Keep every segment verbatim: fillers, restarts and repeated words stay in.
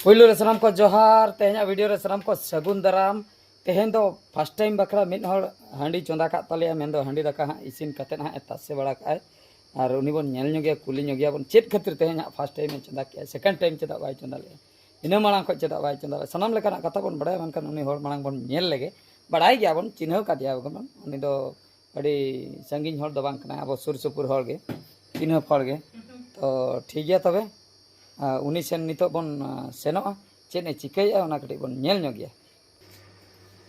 ᱯᱳᱭᱞᱳ ᱨᱮ ᱥᱟᱱᱟᱢ ᱠᱚ ᱡᱚᱦᱟᱨ, ᱛᱮᱦᱮᱧᱟᱜ ᱵᱷᱤᱰᱤᱭᱳ ᱨᱮ ᱥᱟᱱᱟᱢ ᱠᱚ ᱥᱟᱹᱜᱩᱱ ᱫᱟᱨᱟᱢ᱾ ᱛᱮᱦᱮᱧ ᱫᱚ ᱯᱷᱟᱥᱴ ᱴᱟᱭᱤᱢ ᱵᱟᱠᱷᱨᱟ ᱢᱤᱫ ᱦᱚᱲ ᱦᱟᱺᱰᱤ ᱪᱚᱸᱫᱟ ᱠᱟᱜ ᱛᱟᱞᱮᱭᱟ, ᱢᱮᱱᱫᱚ ᱦᱟᱺᱰᱤ ᱫᱟᱠᱟ ᱦᱟᱸᱜ ᱤᱥᱤᱱ ᱠᱟᱛᱮᱫ ᱦᱟᱸᱜ ᱮ ᱛᱟᱥᱮ ᱵᱟᱲᱟ ᱠᱟᱜᱼᱟᱭ᱾ ᱟᱨ ᱩᱱᱤ ᱵᱚᱱ ᱧᱮᱞ ᱧᱚᱜᱮᱭᱟ, ᱠᱩᱞᱤ ᱧᱚᱜᱮᱭᱟ ᱵᱚᱱ, ᱪᱮᱫ ᱠᱷᱟᱹᱛᱤᱨ ᱛᱮᱦᱮᱧ ᱦᱟᱸᱜ ᱯᱷᱟᱥᱴ ᱴᱟᱭᱤᱢ ᱮ ᱪᱚᱸᱫᱟ ᱠᱮᱜᱼᱟ, ᱥᱮᱠᱮᱱᱰ ᱴᱟᱭᱤᱢ ᱪᱮᱫᱟᱜ ᱵᱟᱭ ᱪᱚᱸᱫᱟ ᱞᱮᱜᱼᱟ, ᱤᱱᱟᱹ ᱢᱟᱲᱟᱝ ᱠᱷᱚᱱ ᱪᱮᱫᱟᱜ ᱵᱟᱭ ᱪᱚᱸᱫᱟ ᱞᱮᱜᱼᱟ, ᱥᱟᱱᱟᱢ ᱞᱮᱠᱟᱱᱟᱜ ᱠᱟᱛᱷᱟ ᱵᱚᱱ ᱵᱟᱲᱟᱭᱟ᱾ ᱢᱮᱱᱠᱷᱟᱱ ᱩᱱᱤ ᱦᱚᱲ ᱢᱟᱲᱟᱝ ᱵᱚᱱ ᱧᱮᱞ ᱞᱮᱜᱮ, ᱵᱟᱲᱟᱭ ᱜᱮᱭᱟ ᱵᱚᱱ, ᱪᱤᱱᱦᱟᱹᱣ ᱠᱟᱫᱮᱭᱟ ᱵᱚᱱ᱾ ᱩᱱᱤ ᱫᱚ ᱟᱹᱰᱤ ᱥᱟᱺᱜᱤᱧ ᱦᱚᱲ ᱫᱚ ᱵᱟᱝ ᱠᱟᱱᱟᱭ, ᱟᱵᱚ ᱥᱩᱨ ᱥᱩᱯᱩᱨ ᱦᱚᱲ ᱜᱮ, ᱪᱤᱱᱦᱟᱹᱯ ᱦᱚᱲ ᱜᱮ᱾ ᱛᱚ ᱴᱷᱤᱠ ᱜᱮᱭᱟ ᱛᱚᱵᱮ, ᱟᱨ ᱩᱱᱤ ᱥᱮᱱ ᱱᱤᱛᱚᱜ ᱵᱚᱱ, ᱟᱨ, ᱥᱮᱱᱚᱜᱼᱟ, ᱪᱮᱫ ᱮ ᱪᱤᱠᱟᱹᱭᱮᱫᱼᱟ ᱚᱱᱟ ᱠᱟᱹᱴᱤᱡ ᱵᱚᱱ ᱧᱮᱞ ᱧᱚᱜ ᱜᱮᱭᱟ᱾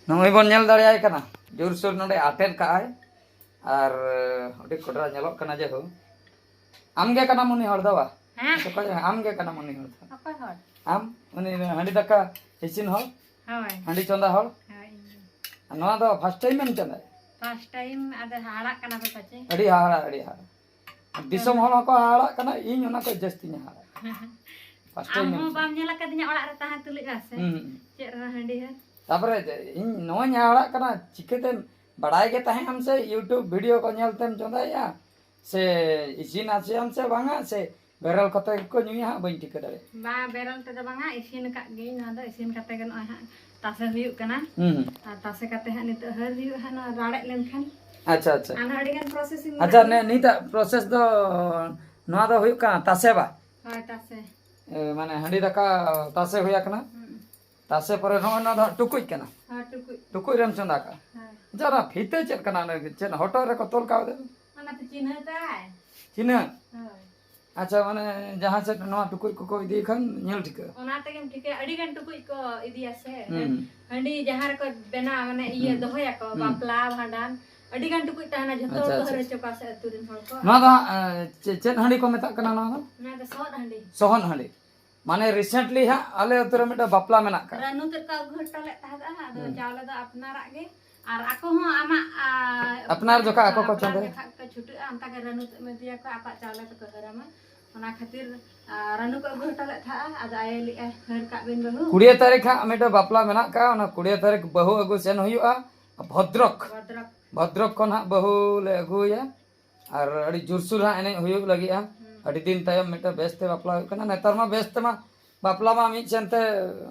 ᱱᱩᱭ ᱵᱚᱱ ᱧᱮᱞ ᱫᱟᱲᱮᱭᱟᱭ ᱠᱟᱱᱟ, ᱡᱳᱨᱥᱳᱨ ᱱᱚᱰᱮ ᱟᱴᱮᱫ ᱠᱟᱜᱼᱟᱭ, ᱟᱨ ᱟᱹᱰᱤ ᱠᱚᱰᱨᱟ ᱧᱮᱞᱚᱜ ᱠᱟᱱᱟ᱾ ᱡᱮᱦᱳ, ᱟᱢ ᱜᱮ ᱠᱟᱱᱟᱢ ᱩᱱᱤ ᱦᱚᱲ ᱫᱚ ᱵᱟ? ᱦᱮᱸ᱾ ᱚᱠᱚᱭ, ᱟᱢ ᱜᱮ ᱠᱟᱱᱟᱢ ᱩᱱᱤ ᱦᱚᱲ ᱫᱚ? ᱚᱠᱚᱭ ᱦᱚᱲ? ᱟᱢ ᱩᱱᱤ ᱦᱟᱺᱰᱤ ᱫᱟᱠᱟ ᱤᱥᱤᱱ ᱦᱚᱲ? ᱦᱳᱭ᱾ ᱦᱟᱺᱰᱤ ᱪᱚᱸᱫᱟ ᱦᱚᱲ? ᱦᱳᱭ, ᱤᱧ ᱜᱮ᱾ ᱱᱚᱣᱟ ᱫᱚ ᱯᱷᱟᱥᱴ ᱴᱟᱭᱤᱢ ᱮᱢ ᱪᱚᱸᱫᱟᱭᱟ? First time. ᱟᱫᱚ ᱦᱟᱦᱟᱲᱟᱜ ᱠᱟᱱᱟ ᱯᱮ ᱯᱟᱪᱮ? ᱟᱹᱰᱤ ᱦᱟᱦᱟᱲᱟᱜ, ᱟᱹᱰᱤ ᱦᱟᱦᱟᱲᱟᱜ᱾ ᱫᱤᱥᱚᱢ ᱦᱚᱲ ᱦᱚᱸᱠᱚ ᱦᱟᱦᱟᱲᱟᱜ ᱠᱟᱱᱟ, ᱤᱧ ᱚᱱᱟ ᱠᱷᱚᱡ ᱡᱟᱹᱥᱛᱤᱧ ᱦᱟᱦᱟᱲᱟᱜ ᱠᱟᱱᱟ᱾ ᱯᱷᱟᱥᱴ ᱟᱢ ᱴᱟᱭᱤᱢ ᱦᱚᱸ ᱮᱢ ᱵᱟᱢ ᱪᱚᱸᱫᱟ᱾ ᱧᱮᱞ ᱟᱠᱟᱫᱤᱧᱟ ᱚᱲᱟᱜ ᱨᱮ ᱛᱟᱦᱮᱸ ᱛᱩᱞᱩᱡ ᱦᱚᱸ ᱥᱮ? ᱦᱩᱸ, ᱦᱩᱸ᱾ ᱪᱮᱫ ᱨᱮᱱᱟᱜ ᱦᱟᱺᱰᱤ ᱦᱚᱸ? ᱛᱟᱯᱚᱨᱮ ᱡᱮ ᱤᱧ ᱱᱚᱣᱟᱧ ᱦᱟᱦᱟᱲᱟᱜ ᱠᱟᱱᱟ, ᱪᱤᱠᱟᱹᱛᱮᱢ ᱵᱟᱲᱟᱭ ᱜᱮ ᱛᱟᱦᱮᱸ ᱟᱢ ᱥᱮ YouTube ᱵᱷᱤᱰᱤᱭᱳ ᱠᱚ ᱧᱮᱞ ᱛᱮᱢ ᱪᱚᱸᱫᱟᱭᱮᱜᱼᱟ? ᱥᱮ ᱤᱥᱤᱱ ᱟᱥᱮᱭᱟᱢ ᱥᱮ ᱵᱟᱝᱟ, ᱥᱮ ᱵᱮᱨᱮᱞ ᱠᱟᱛᱮ ᱜᱮᱠᱚ ᱧᱩᱭᱟ ᱦᱟᱸᱜ, ᱵᱟᱹᱧ ᱴᱷᱤᱠᱟᱹ ᱫᱟᱲᱮᱭᱟᱜ᱾ ᱵᱟᱝ, ᱵᱮᱨᱮᱞ ᱛᱮᱫᱚ ᱵᱟᱝᱟ, ᱤᱥᱤᱱ ᱟᱠᱟᱫ ᱜᱤᱭᱟᱹᱧ᱾ ᱱᱚᱣᱟ ᱫᱚ ᱤᱥᱤᱱ ᱠᱟᱛᱮ ᱜᱮ ᱱᱚᱜᱼᱚᱭ ᱦᱟᱸᱜ ᱛᱟᱥᱮ ᱦᱩᱭᱩᱜ ᱠᱟᱱᱟ᱾ ᱦᱩᱸ, ᱦᱩᱸ᱾ ᱟᱨ ᱛᱟᱥᱮ ᱠᱟᱛᱮ ᱦᱟᱸᱜ ᱱᱤᱛᱚᱜ ᱦᱟᱹᱨ ᱦᱩᱭᱩᱜᱼᱟ ᱦᱟᱸᱜ, ᱱᱚᱣᱟ ᱨᱟᱲᱮᱡ ᱞᱮᱱᱠᱷᱟᱱ᱾ ᱟᱪᱪᱷᱟ, ᱟᱪᱪᱷᱟ᱾ ᱟᱨᱦᱚᱸ ᱟᱹᱰᱤ ᱜᱟᱱ ᱯᱨᱚᱥᱮᱥᱤᱝ ᱟᱪᱪᱷᱟ, ᱢᱮᱱᱟᱜ ᱜᱮᱭᱟ᱾ ᱱᱤᱛᱟᱜ ᱯᱨᱚᱥᱮᱥ ᱫᱚ ᱱᱚᱣᱟ ᱫᱚ ᱦᱩᱭᱩᱜ ᱠᱟᱱᱟ ᱛᱟᱥᱮ ᱵᱟ? ᱦᱳᱭ, ᱛᱟᱥᱮ᱾ ᱮ, ᱢᱟᱱᱮ ᱦᱟᱺᱰᱤ ᱫᱟᱠᱟ ᱛᱟᱥᱮ ᱦᱩᱭ ᱟᱠᱟᱱᱟ᱾ ᱦᱩᱸ᱾ ᱛᱟᱥᱮ ᱯᱚᱨᱮ ᱱᱚᱜᱼᱚᱭ ᱱᱚᱣᱟ ᱫᱚ ᱦᱟᱸᱜ ᱴᱩᱠᱩᱡ ᱠᱟᱱᱟ᱾ ᱦᱳᱭ, ᱴᱩᱠᱩᱡ᱾ ᱴᱩᱠᱩᱡ ᱨᱮᱢ ᱪᱚᱸᱫᱟ ᱠᱟᱜᱼᱟ᱾ ᱦᱳᱭ᱾ ᱟᱪᱪᱷᱟ, ᱚᱱᱟ ᱯᱷᱤᱛᱟᱹ ᱪᱮᱫ ᱠᱟᱱᱟ? ᱚᱱᱟ ᱪᱮᱫ ᱦᱚᱴᱚᱜ ᱨᱮᱠᱚ ᱛᱚᱞ ᱠᱟᱣᱫᱟ? ᱚᱱᱟ ᱛᱮ ᱪᱤᱱᱦᱟᱹ ᱛᱟᱭ᱾ ᱪᱤᱱᱦᱟᱹ? ᱦᱳᱭ᱾ ᱟᱪᱪᱷᱟ, ᱢᱟᱱᱮ ᱡᱟᱦᱟᱸ ᱥᱮᱫ ᱱᱚᱣᱟ ᱴᱩᱠᱩᱡ ᱠᱚᱠᱚ ᱤᱫᱤᱭ ᱠᱷᱟᱱ ᱧᱮᱞ ᱴᱷᱤᱠᱟᱹᱜᱼᱟ᱾ ᱚᱱᱟ ᱛᱮᱜᱮᱢ ᱴᱷᱤᱠᱟᱹᱭᱟ, ᱟᱹᱰᱤ ᱜᱟᱱ ᱴᱩᱠᱩᱡ ᱠᱚ ᱤᱫᱤᱭᱟ ᱥᱮ᱾ ᱦᱩᱸ᱾ ᱦᱟᱺᱰᱤ ᱡᱟᱦᱟᱸ ᱨᱮᱠᱚ ᱵᱮᱱᱟᱣᱟ, ᱢᱟᱱᱮ ᱤᱭᱟᱹ ᱦᱩᱸ᱾ ᱫᱚᱦᱚᱭᱟᱠᱚ, ᱦᱩᱸ᱾ ᱵᱟᱯᱞᱟ, ᱵᱷᱟᱸᱰᱟᱱ, ᱟᱹᱰᱤ ᱜᱟᱱ ᱴᱩᱠᱩᱡ ᱛᱟᱦᱮᱱᱟ, ᱡᱷᱚᱛᱚ ᱟᱪᱪᱷᱟ, ᱦᱚᱲ ᱠᱚ ᱟᱪᱪᱷᱟ, ᱦᱟᱹᱨ ᱟᱪᱪᱷᱟ᱾ ᱦᱚᱪᱚ ᱠᱚᱣᱟ ᱥᱮ ᱟᱹᱛᱩ ᱨᱮᱱ ᱦᱚᱲ ᱠᱚ᱾ ᱱᱚᱣᱟ ᱫᱚ ᱦᱟᱸᱜ, ᱮ, ᱪᱮ-, ᱪᱮᱫ ᱦᱟᱺᱰᱤ ᱠᱚ ᱢᱮᱛᱟᱜ ᱠᱟᱱᱟ ᱱᱚᱣᱟ ᱫᱚ? ᱱᱚᱣᱟ ᱫᱚ ᱥᱚᱦᱚᱫ ᱦᱟᱺᱰᱤ᱾ ᱥᱚᱦᱚᱱ ᱦᱟᱺᱰᱤ᱾ ᱢᱟᱱᱮ recently ᱦᱟᱸᱜ ᱟᱞᱮ ᱟᱹᱛᱩ ᱨᱮ ᱢᱤᱫᱴᱮᱱ ᱵᱟᱯᱞᱟ ᱢᱮᱱᱟᱜ ᱠᱟᱜ᱾ ᱨᱟᱹᱱᱩ ᱛᱮᱫ ᱠᱚ ᱟᱹᱜᱩ ᱦᱚᱴᱚ ᱞᱮᱫ ᱛᱟᱦᱮᱸᱫ, ᱟᱫᱚ ᱦᱩᱸ᱾ ᱪᱟᱣᱞᱮ ᱫᱚ ᱟᱯᱱᱟᱨᱟᱜ ᱜᱮ᱾ ᱟᱨ ᱟᱠᱚ ᱦᱚᱸ ᱟᱢᱟᱜ, ᱟ, ᱟᱯᱱᱟᱨ ᱡᱚᱠᱷᱟᱜ ᱟᱠᱚ ᱠᱚ ᱟᱯᱱᱟᱨ ᱪᱚᱸᱫᱟᱭᱟ᱾ ᱡᱚᱠᱷᱟᱜ ᱠᱚ ᱪᱷᱩᱴᱟᱹᱜᱼᱟ, ᱚᱱᱠᱟ ᱜᱮ ᱨᱟᱹᱱᱩ ᱛᱮᱫ ᱮᱢ ᱤᱫᱤᱭᱟᱠᱚᱣᱟ, ᱟᱠᱚᱣᱟᱜ ᱪᱟᱣᱞᱮ ᱛᱮᱠᱚ ᱦᱟᱹᱨᱟᱢᱟ᱾ ᱚᱱᱟ ᱠᱷᱟᱹᱛᱤᱨ, ᱟ, ᱨᱟᱹᱱᱩ ᱠᱚ ᱟᱹᱜᱩ ᱦᱚᱴᱚ ᱞᱮᱫ ᱛᱟᱦᱮᱸᱫᱼᱟ, ᱟᱫᱚ ᱟᱭᱳ ᱞᱟᱹᱭᱮᱫᱼᱟᱭ, "ᱦᱟᱹᱨ ᱠᱟᱜ ᱵᱤᱱ ᱵᱟᱹᱦᱩ᱾" ᱠᱩᱲᱤᱭᱟᱹ ᱛᱟᱹᱨᱤᱠᱷ ᱦᱟᱸᱜ ᱢᱤᱫᱴᱮᱱ ᱵᱟᱯᱞᱟ ᱢᱮᱱᱟᱜ ᱠᱟᱜᱼᱟ, ᱚᱱᱟ ᱠᱩᱲᱤᱭᱟᱹ ᱛᱟᱹᱨᱤᱠᱷ ᱵᱟᱹᱦᱩ ᱟᱹᱜᱩ ᱥᱮᱱ ᱦᱩᱭᱩᱜᱼᱟ ᱵᱷᱚᱫᱨᱚᱠ᱾ ᱵᱷᱚᱫᱨᱚᱠ᱾ ᱵᱷᱚᱫᱨᱚᱠ ᱠᱷᱚᱱ ᱦᱟᱸᱜ ᱵᱟᱹᱦᱩ ᱞᱮ ᱟᱹᱜᱩᱭᱟ᱾ ᱟᱨ ᱟᱹᱰᱤ ᱡᱳᱨᱥᱳᱨ ᱦᱟᱸᱜ ᱮᱱᱮᱡ ᱦᱩᱭᱩᱜ ᱞᱟᱹᱜᱤᱫᱼᱟ᱾ ᱦᱩᱸ᱾ ᱟᱹᱰᱤ ᱫᱤᱱ ᱛᱟᱭᱚᱢ ᱢᱤᱫᱴᱮᱱ ᱵᱮᱥᱛᱮ ᱵᱟᱯᱞᱟ ᱦᱩᱭᱩᱜ ᱠᱟᱱᱟ᱾ ᱱᱮᱛᱟᱨ ᱢᱟ ᱵᱮᱥ ᱛᱮᱢᱟ ᱵᱟᱯᱞᱟ ᱢᱟ ᱢᱤᱫ ᱥᱮᱱᱛᱮ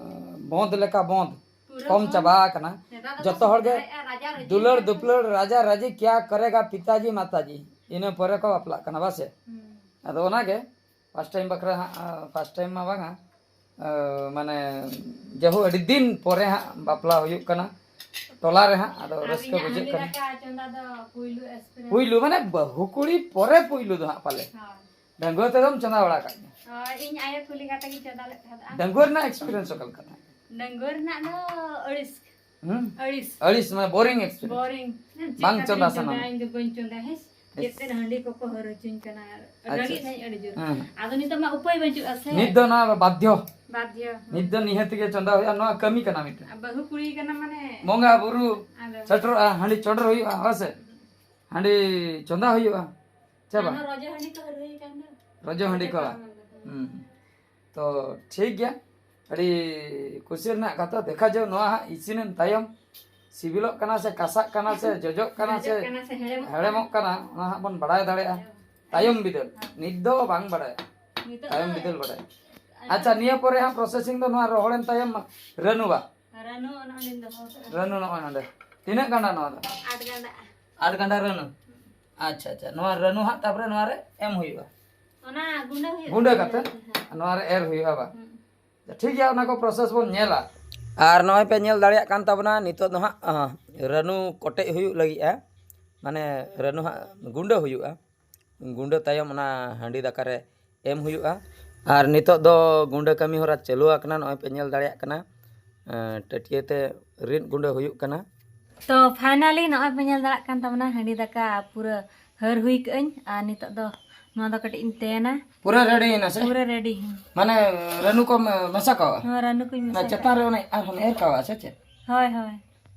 ᱵᱚᱸᱫ ᱞᱮᱠᱟ ᱵᱚᱸᱫ, ᱯᱩᱨᱟᱹ ᱠᱚᱢ ᱵᱚᱸᱫ᱾ ᱪᱟᱵᱟ ᱟᱠᱟᱱᱟ᱾ ᱱᱮᱛᱟᱨ ᱫᱚ ᱡᱚᱛᱚ ᱦᱚᱲ ᱜᱮ ᱨᱟᱡᱟ ᱨᱟᱹᱡᱤ ᱫᱩᱞᱟᱹᱲ ᱠᱟᱱᱟ᱾ ᱫᱩᱯᱞᱟᱹᱲ, ᱨᱟᱡᱟ ᱨᱟᱹᱡᱤ, ᱠᱮᱭᱟ ᱠᱟᱨᱮᱜᱟ ᱯᱤᱛᱟᱡᱤ ᱢᱟᱛᱟᱡᱤ, ᱤᱱᱟᱹ ᱯᱚᱨᱮ ᱠᱚ ᱵᱟᱯᱞᱟᱜ ᱠᱟᱱᱟ ᱵᱟᱥᱮ᱾ ᱦᱩᱸ᱾ ᱟᱫᱚ ᱚᱱᱟᱜᱮ ᱯᱷᱟᱥᱴ ᱴᱟᱭᱤᱢ ᱵᱟᱠᱷᱨᱟ ᱦᱟᱸᱜ, ᱯᱷᱟᱥᱴ ᱴᱟᱭᱤᱢ ᱢᱟ ᱵᱟᱝᱟ, ᱢᱟᱱᱮ ᱡᱟᱦᱳ ᱟᱹᱰᱤ ᱫᱤᱱ ᱯᱚᱨᱮ ᱦᱟᱸᱜ ᱵᱟᱯᱞᱟ ᱦᱩᱭᱩᱜ ᱠᱟᱱᱟ, ᱴᱚᱞᱟ ᱨᱮ ᱦᱟᱸᱜ, ᱟᱫᱚ ᱟᱨ ᱨᱟᱹᱥᱠᱟᱹ ᱤᱧᱟᱹᱜ ᱵᱩᱡᱷᱟᱹᱜ ᱦᱟᱺᱰᱤ ᱠᱟᱱᱟ᱾ ᱫᱟᱠᱟ ᱪᱚᱸᱫᱟ ᱫᱚ ᱯᱩᱭᱞᱩ ᱮᱠᱥᱯᱤᱨᱤᱭᱮᱱᱥ᱾ ᱯᱩᱭᱞᱩ ᱢᱟᱱᱮ ᱵᱟᱹᱦᱩ ᱠᱩᱲᱤ ᱯᱚᱨᱮ ᱯᱩᱭᱞᱩ ᱫᱚ ᱦᱟᱸᱜ ᱯᱟᱞᱮ᱾ ᱦᱳᱭ᱾ ᱰᱟᱺᱜᱩᱣᱟᱹ ᱛᱮᱫᱚᱢ ᱪᱚᱸᱫᱟ ᱵᱟᱲᱟ ᱠᱟᱜ ᱜᱮᱭᱟ? ᱦᱳᱭ, ᱤᱧ ᱟᱭᱳ ᱠᱩᱞᱤ ᱠᱟᱛᱮ ᱜᱤᱧ ᱪᱚᱸᱫᱟ ᱞᱮᱫ ᱛᱟᱦᱮᱸᱫ᱾ ᱰᱟᱺᱜᱩᱣᱟᱹ ᱨᱮᱱᱟᱜ ᱮᱠᱥᱯᱤᱨᱤᱭᱮᱱᱥ ᱚᱠᱟ ᱞᱮᱠᱟ ᱛᱟᱦᱮᱸ ᱠᱟᱱᱟ? ᱰᱟᱺᱜᱩᱣᱟᱹ ᱨᱮᱱᱟᱜ ᱫᱚ ᱟᱹᱲᱤᱥ᱾ ᱦᱩᱸ? ᱟᱹᱲᱤᱥ᱾ ᱟᱹᱲᱤᱥ, ᱢᱟᱱᱮ ᱵᱳᱨᱤᱝ ᱮᱠᱥᱯᱤᱨᱤᱭᱮᱱᱥ᱾ ᱵᱳᱨᱤᱝ᱾ ᱵᱟᱝ ᱪᱮᱫ ᱪᱚᱸᱫᱟ ᱠᱟᱛᱮᱧ ᱥᱟᱱᱟᱢᱟ᱾ ᱪᱚᱸᱫᱟᱭᱟ? ᱤᱧ ᱫᱚ ᱵᱟᱹᱧ ᱪᱚᱸᱫᱟᱭᱟ, ᱦᱮᱸ᱾ ᱪᱮᱫ ᱛᱮ ᱦᱟᱺᱰᱤ ᱠᱚᱠᱚ ᱦᱟᱹᱨ ᱦᱚᱪᱚᱧ ᱠᱟᱱᱟ? ᱟᱪᱪᱷᱟ, ᱨᱟᱹᱜᱤᱜ ᱟᱪᱪᱷᱟ᱾ ᱱᱟᱹᱧ ᱟᱹᱰᱤ ᱡᱳᱨ᱾ ᱦᱮᱸ᱾ ᱟᱫᱚ ᱱᱤᱛᱚᱜ ᱢᱟ ᱩᱯᱟᱹᱭ ᱵᱟᱹᱪᱩᱜᱼᱟ ᱥᱮ᱾ ᱱᱤᱛ ᱫᱚ ᱱᱚᱣᱟ ᱵᱟᱫᱽᱫᱷᱚ᱾ ᱵᱟᱫᱽᱫᱷᱚ᱾ ᱱᱤᱛ ᱫᱚ ᱱᱤᱦᱟᱹᱛ ᱜᱮ ᱪᱚᱸᱫᱟ ᱦᱩᱭᱩᱜᱼᱟ, ᱱᱚᱣᱟ ᱠᱟᱹᱢᱤ ᱠᱟᱱᱟ ᱢᱤᱫᱴᱮᱱ᱾ ᱟᱨ ᱵᱟᱹᱦᱩ ᱠᱩᱲᱤ ᱠᱟᱱᱟ ᱢᱟᱱᱮ ᱵᱚᱸᱜᱟ ᱵᱩᱨᱩ ᱟᱫᱚ᱾ ᱥᱮᱴᱮᱨᱚᱜᱼᱟ, ᱦᱟᱺᱰᱤ ᱪᱚᱰᱚᱨ ᱦᱩᱭᱩᱜᱼᱟ, ᱦᱮᱸ ᱥᱮ? ᱦᱟᱺᱰᱤ ᱪᱚᱸᱫᱟ ᱦᱩᱭᱩᱜᱼᱟ, ᱪᱮ ᱵᱟᱝ? ᱟᱨᱦᱚᱸ ᱨᱚᱡᱚ ᱦᱟᱺᱰᱤ ᱠᱚ ᱦᱟᱹᱨ ᱦᱩᱭ ᱠᱟᱱ ᱫᱚ᱾ ᱨᱚᱡᱚ ᱦᱟᱺᱰᱤ ᱠᱚ᱾ ᱦᱩᱸ᱾ ᱛᱚ ᱴᱷᱤᱠ ᱜᱮᱭᱟ, ᱟᱹᱰᱤ ᱠᱩᱥᱤ ᱨᱮᱱᱟᱜ ᱠᱟᱛᱷᱟ᱾ ᱫᱮᱠᱷᱟ ᱡᱟᱣ ᱱᱚᱣᱟ ᱦᱟᱸᱜ ᱤᱥᱤᱱᱮᱱ ᱛᱟᱭᱚᱢ ᱥᱤᱵᱤᱞᱚᱜ ᱠᱟᱱᱟ ᱥᱮ ᱠᱟᱥᱟᱜ ᱠᱟᱱᱟ ᱥᱮ ᱡᱚᱡᱚᱜ ᱠᱟᱱᱟ ᱥᱮ ᱡᱚᱡᱚᱜ ᱠᱟᱱᱟ ᱥᱮ ᱦᱮᱲᱮᱢᱚᱜ ᱠᱟᱱᱟ᱾ ᱦᱮᱲᱮᱢᱚᱜ ᱠᱟᱱᱟ, ᱚᱱᱟ ᱦᱟᱸᱜ ᱵᱚᱱ ᱵᱟᱲᱟᱭ ᱫᱟᱲᱮᱭᱟᱜᱼᱟ ᱦᱮᱲᱮᱢᱚᱜ ᱛᱟᱭᱚᱢ ᱵᱤᱫᱟᱹᱞ᱾ ᱱᱤᱛ ᱫᱚ ᱵᱟᱝ ᱵᱟᱲᱟᱭᱟ, ᱱᱤᱛᱚᱜ ᱛᱟᱭᱚᱢ ᱫᱚ ᱵᱤᱫᱟᱹᱞ ᱵᱟᱲᱟᱭᱟ᱾ ᱟᱪᱪᱷᱟ, ᱱᱤᱭᱟᱹ ᱯᱚᱨᱮ ᱦᱟᱸᱜ ᱯᱨᱚᱥᱮᱥᱤᱝ ᱫᱚ ᱱᱚᱣᱟ ᱨᱚᱦᱚᱲᱮᱱ ᱛᱟᱭᱚᱢ ᱨᱟᱹᱱᱩᱣᱟ᱾ ᱨᱟᱹᱱᱩ ᱚᱱᱟ ᱚᱸᱰᱮᱧ ᱫᱚᱦᱚ ᱠᱟᱜᱼᱟ᱾ ᱨᱟᱹᱱᱩ ᱱᱚᱜᱼᱚᱭ ᱱᱚᱸᱰᱮ᱾ ᱛᱤᱱᱟᱹᱜ ᱜᱟᱱᱰᱟ ᱱᱚᱣᱟ ᱫᱚ? ᱟᱴ ᱜᱟᱱᱰᱟ᱾ ᱟᱴ ᱜᱟᱱᱰᱟ ᱨᱟᱹᱱᱩ᱾ ᱟᱪᱪᱷᱟ, ᱟᱪᱪᱷᱟ, ᱱᱚᱣᱟ ᱨᱟᱹᱱᱩ ᱦᱟᱸᱜ ᱛᱟᱯᱚᱨᱮ ᱱᱚᱣᱟ ᱨᱮ ᱮᱢ ᱦᱩᱭᱩᱜᱼᱟ᱾ ᱚᱱᱟ ᱜᱩᱸᱰᱟᱹ ᱦᱩᱭᱩᱜᱼᱟ᱾ ᱜᱩᱸᱰᱟᱹ ᱠᱟᱛᱮ ᱦᱮᱸ᱾ ᱱᱚᱣᱟ ᱨᱮ ᱮᱨ ᱦᱩᱭᱩᱜᱼᱟ ᱵᱟᱝ? ᱦᱩᱸ᱾ ᱴᱷᱤᱠ ᱜᱮᱭᱟ, ᱚᱱᱟ ᱠᱚ ᱯᱨᱚᱥᱮᱥ ᱵᱚᱱ ᱧᱮᱞᱟ᱾ ᱟᱨ ᱱᱚᱜᱼᱚᱭ ᱯᱮ ᱧᱮᱞ ᱫᱟᱲᱮᱭᱟᱜ ᱠᱟᱱ ᱛᱟᱵᱚᱱᱟ, ᱱᱤᱛᱚᱜ ᱫᱚ ᱦᱟᱸᱜ, ᱟᱸ, ᱨᱟᱹᱱᱩ ᱠᱚᱴᱮᱡ ᱦᱩᱭᱩᱜ ᱞᱟᱹᱜᱤᱫᱼᱟ, ᱢᱟᱱᱮ ᱨᱟᱹᱱᱩ ᱦᱟᱸᱜ ᱜᱩᱸᱰᱟᱹ ᱦᱩᱭᱩᱜᱼᱟ᱾ ᱜᱩᱸᱰᱟᱹ ᱛᱟᱭᱚᱢ ᱚᱱᱟ ᱦᱟᱺᱰᱤ ᱫᱟᱠᱟ ᱨᱮ ᱮᱢ ᱦᱩᱭᱩᱜᱼᱟ᱾ ᱟᱨ ᱱᱤᱛᱚᱜ ᱫᱚ ᱜᱩᱸᱰᱟᱹ ᱠᱟᱹᱢᱤ ᱦᱚᱨᱟ ᱪᱟᱹᱞᱩ ᱟᱠᱟᱱᱟ, ᱱᱚᱜᱼᱚᱭ ᱯᱮ ᱧᱮᱞ ᱫᱟᱲᱮᱭᱟᱜ ᱠᱟᱱᱟ᱾ ᱮᱸ, ᱴᱟᱹᱴᱭᱟᱹ ᱛᱮ ᱨᱤᱫ ᱜᱩᱸᱰᱟᱹ ᱦᱩᱭᱩᱜ ᱠᱟᱱᱟ᱾ ᱛᱚ finally ᱱᱚᱜᱼᱚᱭ ᱯᱮ ᱧᱮᱞ ᱫᱟᱲᱮᱭᱟᱜ ᱠᱟᱱ ᱛᱟᱵᱚᱱᱟ, ᱦᱟᱺᱰᱤ ᱫᱟᱠᱟ ᱯᱩᱨᱟᱹ ᱦᱟᱹᱨ ᱦᱩᱭ ᱠᱟᱜ ᱟᱹᱧ᱾ ᱟᱨ ᱱᱤᱛᱚᱜ ᱫᱚ ᱱᱚᱣᱟ ᱫᱚ ᱠᱟᱹᱴᱤᱡ ᱤᱧ ᱛᱮᱱᱟ᱾ ᱯᱩᱨᱟᱹ ᱨᱮᱰᱤᱭᱮᱱᱟ ᱥᱮ? ᱯᱩᱨᱟᱹ ᱨᱮᱰᱤ, ᱦᱮᱸ᱾ ᱢᱟᱱᱮ ᱨᱟᱹᱱᱩ ᱠᱚ ᱢᱮᱥᱟ ᱠᱟᱜᱼᱟ? ᱦᱮᱸ, ᱨᱟᱹᱱᱩ ᱠᱚᱧ ᱚᱱᱟ ᱢᱮᱥᱟ ᱪᱮᱛᱟᱱ ᱠᱟᱜᱼᱟ᱾ ᱨᱮ ᱚᱱᱮ ᱟᱨᱦᱚᱸ ᱮᱨ ᱠᱟᱜᱼᱟ ᱥᱮ ᱪᱮᱫ? ᱦᱳᱭ, ᱦᱳᱭ᱾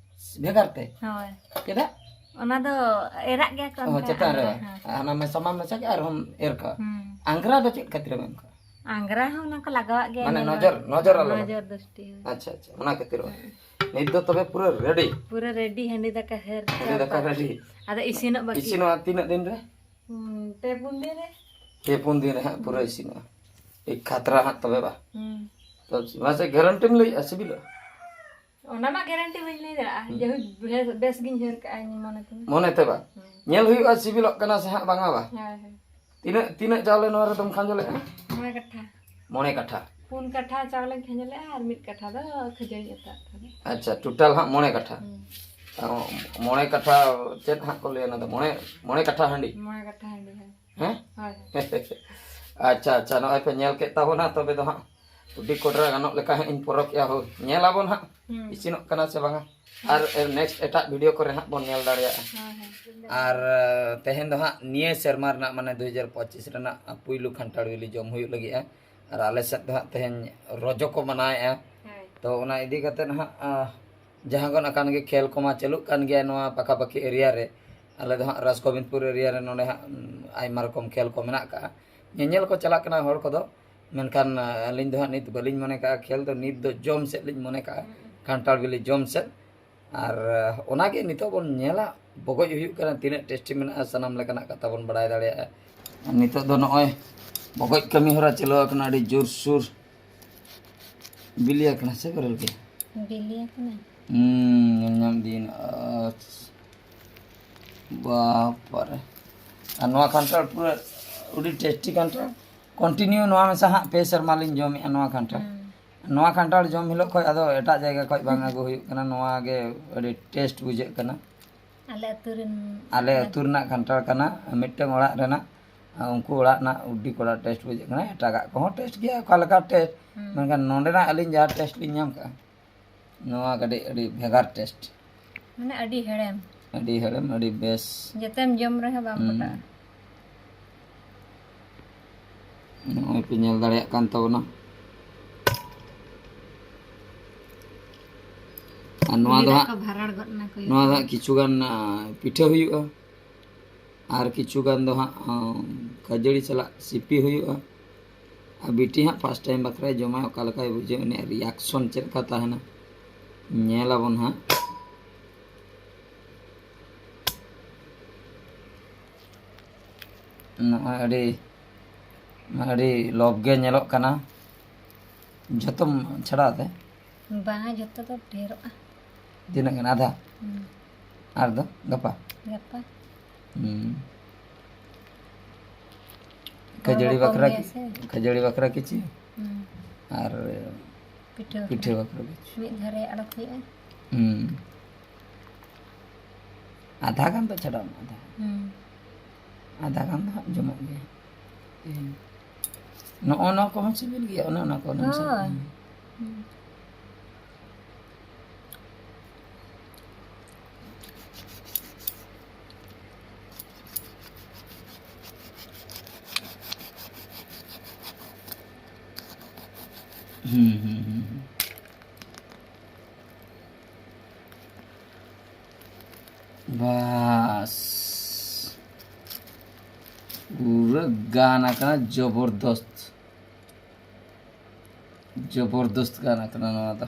ᱵᱷᱮᱜᱟᱨ ᱛᱮ? ᱦᱳᱭ᱾ ᱪᱮᱫᱟᱜ? ᱚᱱᱟ ᱫᱚ ᱮᱨᱟᱜ ᱜᱮᱭᱟ ᱠᱚ ᱚ, ᱚᱱᱠᱟ, ᱪᱮᱛᱟᱱ ᱨᱮ ᱟᱞᱟᱫᱟ, ᱵᱟᱝ? ᱦᱮᱸ᱾ ᱟᱨ ᱚᱱᱟ ᱢᱮᱥᱟ ᱢᱟᱢ ᱢᱮᱥᱟ ᱠᱮᱫ, ᱟᱨᱦᱚᱸᱢ ᱮᱨ ᱠᱟᱜᱼᱟ᱾ ᱦᱩᱸ᱾ ᱟᱝᱜᱽᱨᱟ ᱫᱚ ᱪᱮᱫ ᱠᱷᱟᱹᱛᱤᱨᱮᱢ ᱮᱢ ᱠᱟᱜᱼᱟ? ᱟᱝᱜᱽᱨᱟ ᱦᱚᱸ ᱚᱱᱟ ᱠᱚ ᱞᱟᱜᱟᱣᱟᱜ ᱜᱮᱭᱟ, ᱢᱟᱱᱮ ᱧᱮᱞ ᱱᱚᱡᱚᱨ, ᱵᱟᱲᱟ᱾ ᱱᱚᱡᱚᱨ ᱟᱞᱚ ᱞᱟᱜᱟᱜ᱾ ᱱᱚᱡᱚᱨ ᱫᱨᱤᱥᱴᱤ, ᱦᱳᱭ᱾ ᱟᱪᱪᱷᱟ, ᱟᱪᱪᱷᱟ, ᱚᱱᱟ ᱠᱷᱟᱹᱛᱤᱨ ᱵᱟᱝ? ᱦᱩᱸ᱾ ᱱᱤᱛ ᱫᱚ ᱛᱚᱵᱮ ᱯᱩᱨᱟᱹ ᱨᱮᱰᱤ? ᱯᱩᱨᱟᱹ ᱨᱮᱰᱤ, ᱦᱟᱺᱰᱤ ᱫᱟᱠᱟ ᱦᱟᱹᱨ ᱦᱟᱺᱰᱤ ᱫᱟᱠᱟ ᱪᱟᱵᱟ᱾ ᱨᱮᱰᱤ? ᱟᱫᱚ ᱤᱥᱤᱱᱚᱜ ᱵᱟᱹᱠᱤ᱾ ᱤᱥᱤᱱᱚᱜᱼᱟ ᱛᱤᱱᱟᱹᱜ ᱫᱤᱱ ᱨᱮ? ᱦᱩᱸ, ᱯᱮ ᱯᱩᱱ ᱫᱤᱱ ᱨᱮ᱾ ᱯᱮ ᱯᱩᱱ ᱫᱤᱱ ᱨᱮ ᱦᱟᱸᱜ ᱯᱩᱨᱟᱹ ᱤᱥᱤᱱᱚᱜᱼᱟ᱾ ᱠᱷᱟᱛᱨᱟ ᱦᱟᱸᱜ ᱛᱚᱵᱮ ᱵᱟ? ᱦᱩᱸ᱾ ᱛᱚ ᱢᱟᱥᱮ ᱜᱮᱨᱮᱱᱴᱤᱢ ᱞᱟᱹᱭᱮᱜᱼᱟ ᱥᱤᱵᱤᱞᱚᱜᱼᱟ? ᱚᱱᱟ ᱢᱟ ᱜᱮᱨᱮᱱᱴᱤ ᱵᱟᱹᱧ ᱞᱟᱹᱭ ᱫᱟᱲᱮᱭᱟᱜᱼᱟ᱾ ᱦᱩᱸ᱾ ᱡᱟᱭᱦᱳᱠ, ᱵᱮᱥ, ᱵᱮᱥ ᱜᱤᱧ ᱡᱷᱟᱹᱨ ᱠᱟᱜᱼᱟ ᱤᱧ ᱢᱚᱱᱮ ᱛᱮ᱾ ᱢᱚᱱᱮ ᱛᱮ ᱵᱟ? ᱦᱩᱸ᱾ ᱧᱮᱞ ᱦᱩᱭᱩᱜᱼᱟ ᱥᱤᱵᱤᱞᱚᱜ ᱠᱟᱱᱟ ᱥᱮ ᱦᱟᱸᱜ ᱵᱟᱝᱟ ᱵᱟ? ᱦᱳᱭ, ᱦᱳᱭ᱾ ᱛᱤᱱᱟᱹᱜ, ᱛᱤᱱᱟᱹᱜ ᱪᱟᱣᱞᱮ ᱱᱚᱣᱟ ᱨᱮᱫᱚᱢ ᱠᱷᱟᱸᱡᱚ ᱞᱮᱜᱼᱟ? ᱢᱚᱬᱮ ᱠᱟᱴᱷᱟ᱾ ᱢᱚᱬᱮ ᱠᱟᱴᱷᱟ᱾ ᱯᱩᱱ ᱠᱟᱴᱷᱟ ᱪᱟᱣᱞᱮᱧ ᱠᱷᱟᱸᱡᱚ ᱞᱮᱜᱼᱟ ᱟᱨ ᱢᱤᱫ ᱠᱟᱴᱷᱟ ᱫᱚ ᱠᱷᱟᱹᱡᱟᱹᱲᱤᱧ ᱟᱛᱟᱜ ᱠᱟᱫᱟ᱾ ᱟᱪᱪᱷᱟ, ᱴᱳᱴᱟᱞ ᱦᱟᱸᱜ ᱢᱚᱬᱮ ᱠᱟᱴᱷᱟ᱾ ᱦᱩᱸ᱾ ᱚ, ᱢᱚᱬᱮ ᱠᱟᱴᱷᱟ ᱪᱮᱫ ᱦᱟᱸᱜ ᱠᱚ ᱞᱟᱹᱭᱟ ᱚᱱᱟ ᱫᱚ? ᱢᱚᱬᱮ, ᱢᱚᱬᱮ ᱠᱟᱴᱷᱟ ᱦᱟᱺᱰᱤ? ᱢᱚᱬᱮ ᱠᱟᱴᱷᱟ ᱦᱟᱺᱰᱤ, ᱦᱳᱭ᱾ ᱦᱮᱸ? ᱦᱳᱭ, ᱦᱳᱭ᱾ ᱟᱪᱪᱷᱟ, ᱟᱪᱪᱷᱟ, ᱱᱚᱜᱼᱚᱭ ᱯᱮ ᱧᱮᱞ ᱠᱮᱫ ᱛᱟᱵᱚᱱᱟ, ᱛᱚᱵᱮ ᱫᱚ ᱦᱟᱸᱜ ᱟᱹᱰᱤ ᱠᱚᱰᱨᱟ ᱜᱟᱱᱚᱜ ᱞᱮᱠᱟ ᱦᱟᱸᱜ ᱤᱧ ᱯᱚᱨᱚᱠᱮᱜᱼᱟ᱾ ᱦᱳᱭ, ᱧᱮᱞ ᱟᱵᱚᱱ ᱦᱟᱸᱜ ᱦᱩᱸ᱾ ᱤᱥᱤᱱᱚᱜ ᱠᱟᱱᱟ ᱥᱮ ᱵᱟᱝᱟ᱾ ᱟᱨ next ᱮᱴᱟᱜ video ᱠᱚᱨᱮ ᱦᱟᱸᱜ ᱵᱚᱱ ᱧᱮᱞ ᱫᱟᱲᱮᱭᱟᱜᱼᱟ᱾ ᱦᱳᱭ, ᱦᱳᱭ᱾ ᱟᱨ, ᱛᱮᱦᱮᱧ ᱫᱚ ᱦᱟᱸᱜ ᱱᱤᱭᱟᱹ ᱥᱮᱨᱢᱟ ᱨᱮᱱᱟᱜ, ᱢᱟᱱᱮ ᱫᱩ ᱦᱟᱡᱟᱨ ᱯᱚᱸᱪᱤᱥ ᱨᱮᱱᱟᱜ ᱯᱩᱭᱞᱩ ᱠᱷᱟᱱᱴᱟᱲ ᱵᱤᱞᱤ ᱡᱚᱢ ᱦᱩᱭᱩᱜ ᱞᱟᱹᱜᱤᱫᱼᱟ᱾ ᱟᱨ ᱟᱞᱮ ᱥᱮᱫ ᱫᱚ ᱦᱟᱸᱜ ᱛᱮᱦᱮᱧ ᱨᱚᱡᱚ ᱠᱚ ᱢᱟᱱᱟᱣᱮᱫᱼᱟ᱾ ᱦᱳᱭ᱾ ᱛᱚ ᱚᱱᱟ ᱤᱫᱤ ᱠᱟᱛᱮᱫ ᱦᱟᱸᱜ, ᱟ, ᱡᱟᱦᱟᱸ ᱜᱚᱱ ᱟᱠᱟᱱ ᱜᱮ ᱠᱷᱮᱞ ᱠᱚᱢᱟ ᱪᱟᱹᱞᱩᱜ ᱠᱟᱱ ᱜᱮᱭᱟ ᱱᱚᱣᱟ ᱯᱟᱠᱟᱯᱟᱠᱤ area ᱨᱮ᱾ ᱟᱞᱮ ᱫᱚ ᱦᱟᱸᱜ ᱨᱟᱡᱽ ᱜᱳᱵᱤᱱᱫᱯᱩᱨ area ᱨᱮ ᱱᱚᱰᱮ ᱦᱟᱸᱜ, ᱩᱢ, ᱟᱭᱢᱟ ᱨᱚᱠᱚᱢ ᱠᱷᱮᱞ ᱠᱚ ᱢᱮᱱᱟᱜ ᱟᱠᱟᱜᱼᱟ᱾ ᱧᱮᱧᱮᱞ ᱠᱚ ᱪᱟᱞᱟᱜ ᱠᱟᱱᱟ ᱦᱚᱲ ᱠᱚᱫᱚ, ᱢᱮᱱᱠᱷᱟᱱ, ᱟ, ᱟᱹᱞᱤᱧ ᱫᱚ ᱦᱟᱸᱜ ᱱᱤᱛ ᱵᱟᱹᱞᱤᱧ ᱢᱚᱱᱮ ᱠᱟᱜᱼᱟ ᱠᱷᱮᱞ ᱫᱚ, ᱱᱤᱛ ᱫᱚ ᱡᱚᱢ ᱥᱮᱫ ᱞᱤᱧ ᱢᱚᱱᱮ ᱠᱟᱜᱼᱟ, ᱦᱩᱸ᱾ ᱠᱷᱟᱱᱴᱟᱲ ᱵᱤᱞᱤ ᱡᱚᱢ ᱥᱮᱫ᱾ ᱟᱨ, ᱟ, ᱚᱱᱟᱜᱮ ᱱᱤᱛᱚᱜ ᱵᱚᱱ ᱧᱮᱞᱟ, ᱵᱚᱜᱚᱡ ᱦᱩᱭᱩᱜ ᱠᱟᱱᱟ, ᱛᱤᱱᱟᱹᱜ tasty ᱢᱮᱱᱟᱜᱼᱟ, ᱥᱟᱱᱟᱢ ᱞᱮᱠᱟᱱᱟᱜ ᱠᱟᱛᱷᱟ ᱵᱚᱱ ᱵᱟᱲᱟᱭ ᱫᱟᱲᱮᱭᱟᱜᱼᱟ᱾ ᱟᱨ ᱱᱤᱛᱚᱜ ᱫᱚ ᱱᱚᱜᱼᱚᱭ ᱵᱚᱜᱚᱡ ᱠᱟᱹᱢᱤ ᱦᱚᱨᱟ ᱪᱟᱹᱞᱩ ᱟᱠᱟᱱᱟ, ᱟᱹᱰᱤ ᱡᱳᱨᱥᱳᱨ᱾ ᱵᱤᱞᱤ ᱟᱠᱟᱱᱟ ᱥᱮ ᱵᱮᱨᱮᱞ ᱜᱮ? ᱵᱤᱞᱤ ᱟᱠᱟᱱᱟ᱾ ᱦᱩᱸ, ᱧᱮᱞ ᱧᱟᱢ ᱫᱤᱱ᱾ ᱟᱪᱪᱷᱟ᱾ ᱵᱟᱯᱟᱨᱮ᱾ ᱟᱨ ᱱᱚᱣᱟ ᱠᱟᱱᱴᱷᱟᱲ ᱯᱩᱨᱟᱹ ᱟᱹᱰᱤ tasty ᱠᱟᱱᱴᱷᱟᱲ᱾ Continue ᱱᱚᱣᱟ ᱢᱮᱥᱟ ᱦᱟᱸᱜ ᱯᱮ ᱥᱮᱨᱢᱟ ᱞᱤᱧ ᱡᱚᱢᱮᱜᱼᱟ ᱱᱚᱣᱟ ᱠᱟᱱᱴᱷᱟᱲ᱾ ᱦᱩᱸ᱾ ᱱᱚᱣᱟ ᱠᱟᱱᱴᱷᱟᱲ ᱡᱚᱢ ᱦᱤᱞᱳᱜ ᱠᱷᱚᱡ ᱟᱫᱚ ᱮᱴᱟᱜ ᱡᱟᱭᱜᱟ ᱠᱷᱚᱡ ᱵᱟᱝ ᱟᱹᱜᱩ ᱦᱩᱭᱩᱜ ᱠᱟᱱᱟ᱾ ᱱᱚᱣᱟ ᱜᱮ ᱟᱹᱰᱤ taste ᱵᱩᱡᱷᱟᱹᱜ ᱠᱟᱱᱟ᱾ ᱟᱞᱮ ᱟᱹᱛᱩ ᱨᱮᱱ ᱟᱞᱮ ᱟᱹᱛᱩ ᱨᱮᱱᱟᱜ ᱠᱟᱱᱴᱷᱟᱲ ᱠᱟᱱᱟ, ᱢᱤᱫᱴᱟᱝ ᱚᱲᱟᱜ ᱨᱮᱱᱟᱜ, ᱟᱨ ᱩᱱᱠᱩ ᱚᱲᱟᱜ ᱨᱮᱱᱟᱜ ᱟᱹᱰᱤ ᱠᱚᱲᱟ taste ᱵᱩᱡᱷᱟᱹᱜ ᱠᱟᱱᱟ᱾ ᱮᱴᱟᱜᱟᱜ ᱠᱚᱦᱚᱸ taste ᱜᱮᱭᱟ, ᱚᱠᱟ ᱞᱮᱠᱟ taste, ᱦᱩᱸ᱾ ᱢᱮᱱᱠᱷᱟᱱ ᱱᱚᱸᱰᱮᱱᱟᱜ ᱟᱹᱞᱤᱧ ᱡᱟᱦᱟᱸ taste ᱞᱤᱧ ᱧᱟᱢ ᱠᱟᱜᱼᱟ, ᱱᱚᱣᱟ ᱠᱟᱹᱴᱤᱡ ᱟᱹᱰᱤ ᱵᱷᱮᱜᱟᱨ taste᱾ ᱢᱟᱱᱮ ᱟᱹᱰᱤ ᱦᱮᱲᱮᱢ᱾ ᱟᱹᱰᱤ ᱦᱮᱲᱮᱢ, ᱟᱹᱰᱤ ᱵᱮᱥ᱾ ᱡᱮᱛᱮᱢ ᱡᱚᱢ ᱨᱮᱦᱚᱸ ᱵᱟᱝ ᱦᱩᱸ᱾ ᱯᱚᱴᱟᱜᱼᱟ᱾ ᱱᱚᱜᱼᱚᱭ ᱯᱮ ᱧᱮᱞ ᱫᱟᱲᱮᱭᱟᱜ ᱠᱟᱱ ᱛᱟᱵᱚᱱᱟ᱾ ᱟᱨ ᱱᱚᱣᱟ ᱩᱞᱤ ᱫᱚ ᱫᱟᱜ ᱦᱟᱸᱜ, ᱠᱚ ᱵᱷᱟᱨᱟᱲ ᱜᱚᱫ ᱮᱱᱟ ᱠᱚ᱾ ᱱᱚᱣᱟ ᱫᱚ ᱦᱟᱸᱜ ᱠᱤᱪᱷᱩ ᱜᱟᱱ, ᱟ, ᱯᱤᱴᱷᱟᱹ ᱦᱩᱭᱩᱜᱼᱟ᱾ ᱟᱨ ᱠᱤᱪᱷᱩ ᱜᱟᱱ ᱫᱚ ᱦᱟᱸᱜ, ᱟ, ᱠᱷᱟᱹᱡᱟᱹᱲᱤ ᱥᱟᱞᱟᱜ ᱥᱤᱯᱤ ᱦᱩᱭᱩᱜᱼᱟ᱾ ᱟᱨ ᱵᱤᱴᱤ ᱦᱟᱸᱜ first time ᱵᱟᱠᱷᱨᱟᱭ ᱡᱚᱢᱟᱭ, ᱚᱠᱟ ᱞᱮᱠᱟᱭ ᱵᱩᱡᱷᱟᱹᱣ, ᱩᱱᱤᱭᱟᱜ reaction ᱪᱮᱫ ᱞᱮᱠᱟ ᱛᱟᱦᱮᱱᱟ, ᱧᱮᱞ ᱟᱵᱚᱱ ᱦᱟᱸᱜ᱾ ᱱᱚᱜᱼᱚᱭ ᱟᱹᱰᱤ ᱟᱹᱰᱤ ᱞᱚᱵᱽ ᱜᱮ ᱧᱮᱞᱚᱜ ᱠᱟᱱᱟ᱾ ᱡᱷᱚᱛᱚᱢ ᱪᱷᱟᱲᱟᱣ ᱛᱮ? ᱵᱟᱝᱟ, ᱡᱷᱚᱛᱚ ᱫᱚ ᱰᱷᱮᱨᱚᱜᱼᱟ᱾ ᱛᱤᱱᱟᱹᱜ ᱜᱟᱱ? ᱟᱫᱷᱟ? ᱦᱩᱸ᱾ ᱟᱨ ᱫᱚ ᱜᱟᱯᱟ? ᱜᱟᱯᱟ᱾ ᱦᱩᱸ᱾ ᱦᱚᱲ ᱠᱷᱟᱹᱡᱟᱹᱲᱤ ᱠᱚ ᱠᱚᱢ ᱵᱟᱠᱷᱨᱟ ᱜᱮᱭᱟ ᱠᱤ-, ᱥᱮ᱾ ᱠᱷᱟᱹᱡᱟᱹᱲᱤ ᱵᱟᱠᱷᱨᱟ ᱠᱤᱪᱷᱩ? ᱦᱩᱸ᱾ ᱟᱨ ᱯᱤᱴᱷᱟᱹ ᱯᱤᱴᱷᱟᱹ ᱵᱟᱠᱷᱨᱟ᱾ ᱵᱟᱠᱷᱨᱟ ᱠᱤᱪᱷᱩ? ᱢᱤᱫ ᱫᱷᱟᱨᱮ ᱟᱲᱟᱜ ᱦᱩᱭᱩᱜᱼᱟ᱾ ᱦᱩᱸ᱾ ᱟᱫᱷᱟ ᱜᱟᱱ ᱫᱚ ᱪᱷᱟᱰᱟᱣ ᱢᱮ, ᱟᱫᱷᱟ᱾ ᱦᱩᱸ᱾ ᱟᱫᱷᱟ ᱜᱟᱱ ᱫᱚ ᱦᱟᱸᱜ ᱡᱚᱢᱚᱜ ᱜᱮᱭᱟ᱾ ᱦᱩᱸ᱾ ᱱᱚᱜᱼᱚ ᱱᱚᱣᱟ ᱠᱚᱦᱚᱸ ᱥᱤᱵᱤᱞ ᱜᱮᱭᱟ, ᱚᱱᱮ ᱚᱱᱟ ᱠᱚ ᱚᱱᱟ ᱦᱳᱭ᱾ ᱥᱟᱶ᱾ ᱦᱩᱸ᱾ ᱦᱩᱸ, ᱦᱩᱸ, ᱦᱩᱸ, ᱦᱩᱸ᱾ ᱵᱟᱥ᱾ ᱯᱩᱨᱟᱹ ᱜᱟᱱ ᱟᱠᱟᱱᱟ, ᱡᱚᱵᱚᱨᱫᱚᱥᱛ᱾ ᱡᱚᱵᱚᱨᱫᱚᱥᱛ ᱜᱟᱱ ᱟᱠᱟᱱᱟ ᱱᱚᱣᱟ ᱫᱚ᱾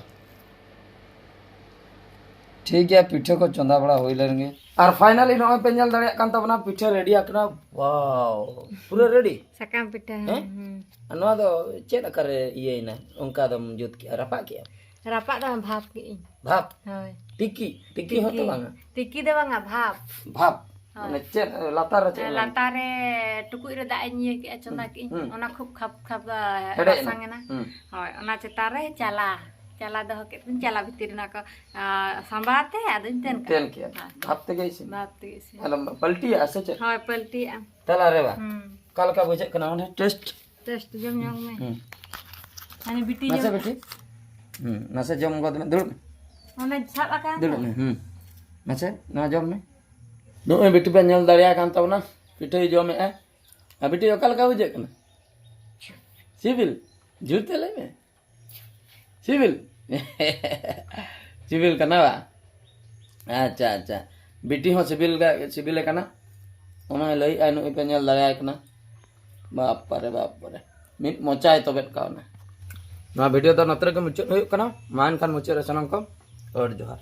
ᱴᱷᱤᱠ ᱜᱮᱭᱟ, ᱯᱤᱴᱷᱟᱹ ᱠᱚ ᱪᱚᱸᱫᱟ ᱵᱟᱲᱟ ᱦᱩᱭ ᱞᱮᱱ ᱜᱮ᱾ ᱟᱨ finally ᱱᱚᱜᱼᱚᱭ ᱯᱮ ᱧᱮᱞ ᱫᱟᱲᱮᱭᱟᱜ ᱠᱟᱱ ᱛᱟᱵᱚᱱᱟ, ᱯᱤᱴᱷᱟᱹ ready ᱟᱠᱟᱱᱟ᱾ Wow, ᱯᱩᱨᱟᱹ ready᱾ ᱥᱟᱠᱟᱢ ᱯᱤᱴᱷᱟᱹ, ᱦᱮᱸ? ᱦᱩᱸ, ᱦᱩᱸ᱾ ᱟᱨ ᱱᱚᱣᱟ ᱫᱚ ᱪᱮᱫ ᱟᱠᱟᱨᱮ ᱤᱭᱟᱹᱭᱮᱱᱟ? ᱚᱱᱠᱟ ᱫᱚᱢ ᱡᱩᱛ ᱠᱮᱜᱼᱟ, ᱨᱟᱯᱟᱜ ᱠᱮᱜᱼᱟ? ᱨᱟᱯᱟᱜ ᱫᱚ ᱵᱟᱝ, ᱵᱷᱟᱯ ᱠᱮᱜᱼᱟᱹᱧ᱾ ᱵᱷᱟᱯ? ᱦᱳᱭ᱾ ᱛᱤᱠᱤ? ᱛᱤᱠᱤ ᱦᱚᱸᱛᱚ ᱛᱤᱠᱤ᱾ ᱵᱟᱝᱟ᱾ ᱛᱤᱠᱤ ᱫᱚ ᱵᱟᱝᱟ, ᱵᱷᱟᱯ᱾ ᱵᱷᱟᱯ? ᱦᱳᱭ᱾ ᱢᱟᱱᱮ ᱪᱮᱫ, ᱞᱟᱛᱟᱨ ᱨᱮ ᱪᱮᱫ ᱮᱢ ᱮᱢᱟ? ᱞᱟᱛᱟᱨ ᱨᱮ ᱴᱩᱠᱩᱡ ᱨᱮ ᱫᱟᱜ ᱤᱧ ᱤᱭᱟᱹ ᱠᱮᱜᱼᱟ, ᱪᱚᱸᱫᱟ ᱦᱩᱸ, ᱠᱮᱜᱼᱟᱹᱧ᱾ ᱦᱩᱸ᱾ ᱚᱱᱟ ᱠᱷᱩᱵ ᱠᱷᱟᱯ ᱠᱷᱟᱯ, ᱟ, ᱦᱮᱰᱮᱡ ᱮᱱᱟ? ᱵᱟᱥᱟᱝ ᱮᱱᱟ᱾ ᱦᱩᱸ᱾ ᱦᱳᱭ, ᱚᱱᱟ ᱪᱮᱛᱟᱱ ᱨᱮ ᱪᱟᱞᱟ, ᱪᱟᱞᱟ ᱫᱚᱦᱚ ᱠᱮᱫ ᱛᱤᱧ, ᱪᱟᱞᱟ ᱵᱷᱤᱛᱤᱨ ᱨᱮ ᱚᱱᱟ ᱠᱚ, ᱟ, ᱥᱟᱢᱵᱟᱣ ᱛᱮ ᱟᱫᱚᱧ ᱛᱮᱱ ᱠᱟᱜᱼᱟ᱾ ᱛᱮᱱ ᱠᱮᱜᱼᱟ᱾ ᱦᱳᱭ᱾ ᱵᱷᱟᱯ ᱛᱮᱜᱮ ᱤᱥᱤᱱ? ᱵᱷᱟᱯ ᱛᱮᱜᱮ ᱤᱥᱤᱱ᱾ ᱟᱞᱚᱢ ᱯᱟᱞᱴᱤᱭᱟ ᱥᱮ ᱪᱮᱫ? ᱦᱳᱭ, ᱯᱟᱞᱴᱤᱭᱟ᱾ ᱛᱟᱦᱞᱮ ᱟᱨᱮ ᱵᱟ? ᱦᱩᱸ᱾ ᱚᱠᱟ ᱞᱮᱠᱟ ᱵᱩᱡᱷᱟᱹᱜ ᱠᱟᱱᱟ ᱚᱱᱟ taste? Taste ᱡᱚᱢ ᱧᱚᱜ ᱢᱮ᱾ ᱦᱩᱸ᱾ ᱦᱟᱱᱮ ᱵᱤᱴᱤ ᱱᱟᱥᱮ ᱡᱚᱢ᱾ ᱵᱤᱴᱤ᱾ ᱦᱩᱸ, ᱱᱟᱥᱮ ᱡᱚᱢ ᱜᱚᱫ ᱢᱮ, ᱫᱩᱲᱩᱵ ᱢᱮ᱾ ᱚᱱᱮ ᱥᱟᱵ ᱟᱠᱟᱱ ᱫᱩᱲᱩᱵ ᱫᱚ᱾ ᱢᱮ, ᱦᱩᱸ᱾ ᱱᱟᱥᱮ ᱱᱚᱣᱟ ᱡᱚᱢ ᱢᱮ᱾ ᱱᱚᱜᱼᱚᱭ ᱵᱤᱴᱤ ᱯᱮ ᱧᱮᱞ ᱫᱟᱲᱮᱭᱟᱜ ᱠᱟᱱ ᱛᱟᱵᱚᱱᱟ, ᱯᱤᱴᱷᱟᱹᱭ ᱡᱚᱢᱮᱜᱼᱟ᱾ ᱟᱨ ᱵᱤᱴᱤ, ᱚᱠᱟ ᱞᱮᱠᱟ ᱵᱩᱡᱷᱟᱹᱜ ᱠᱟᱱᱟ? ᱥᱤᱵᱤᱞ? ᱡᱳᱨ ᱛᱮ ᱞᱟᱹᱭ ᱢᱮ᱾ ᱥᱤᱵᱤᱞ? ᱥᱤᱵᱤᱞ ᱠᱟᱱᱟ ᱵᱟ? ᱟᱪᱪᱷᱟ, ᱟᱪᱪᱷᱟ᱾ ᱵᱤᱴᱤ ᱦᱚᱸ ᱥᱤᱵᱤᱞ ᱜᱮ, ᱥᱤᱵᱤᱞᱮ ᱠᱟᱱᱟ᱾ ᱚᱱᱟᱭ ᱞᱟᱹᱭᱮᱜᱼᱟ, ᱱᱩᱭ ᱯᱮ ᱧᱮᱞ ᱫᱟᱲᱮᱭᱟᱭ ᱠᱟᱱᱟ᱾ ᱵᱟᱯ ᱨᱮ, ᱵᱟᱯ ᱨᱮ᱾ ᱢᱤᱫ ᱢᱚᱪᱟᱭ ᱛᱚᱵᱮᱫ ᱠᱟᱣᱱᱟ᱾ ᱱᱚᱣᱟ video ᱫᱚ ᱱᱚᱛᱮ ᱨᱮᱜᱮ ᱢᱩᱪᱟᱹᱫ ᱦᱩᱭᱩᱜ ᱠᱟᱱᱟ᱾ ᱢᱟ ᱮᱱᱠᱷᱟᱱ ᱢᱩᱪᱟᱹᱫ ᱨᱮ ᱥᱟᱱᱟᱢ ᱠᱚ ᱜᱚᱰ ᱡᱚᱦᱟᱨ᱾